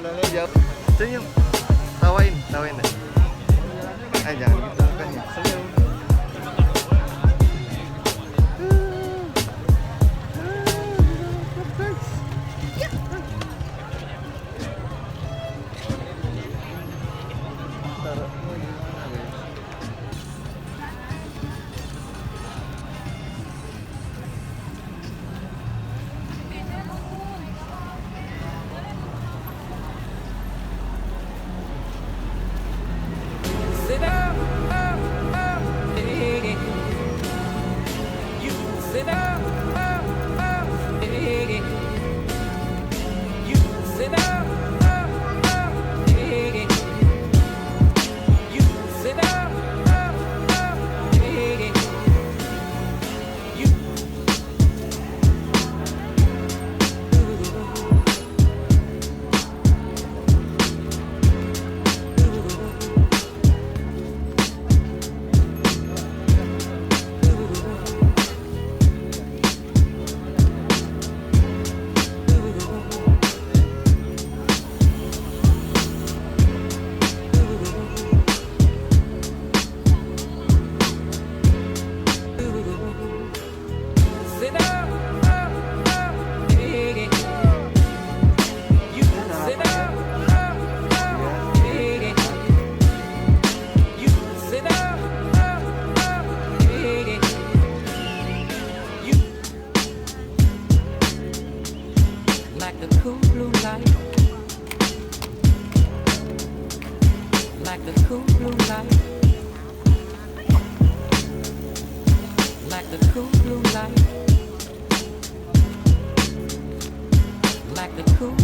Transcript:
pandangnya jauh. Senyum. Tawain deh. Jangan gitu kan ya. Senyum. Sit down, hey. You sit down, hey. You sit down, hey. You sit down, hey. You. Sit down, hey. You sit down, hey. You sit down, hey. You like the cool blue light, like the cool blue light, like the cool blue light. Like the cool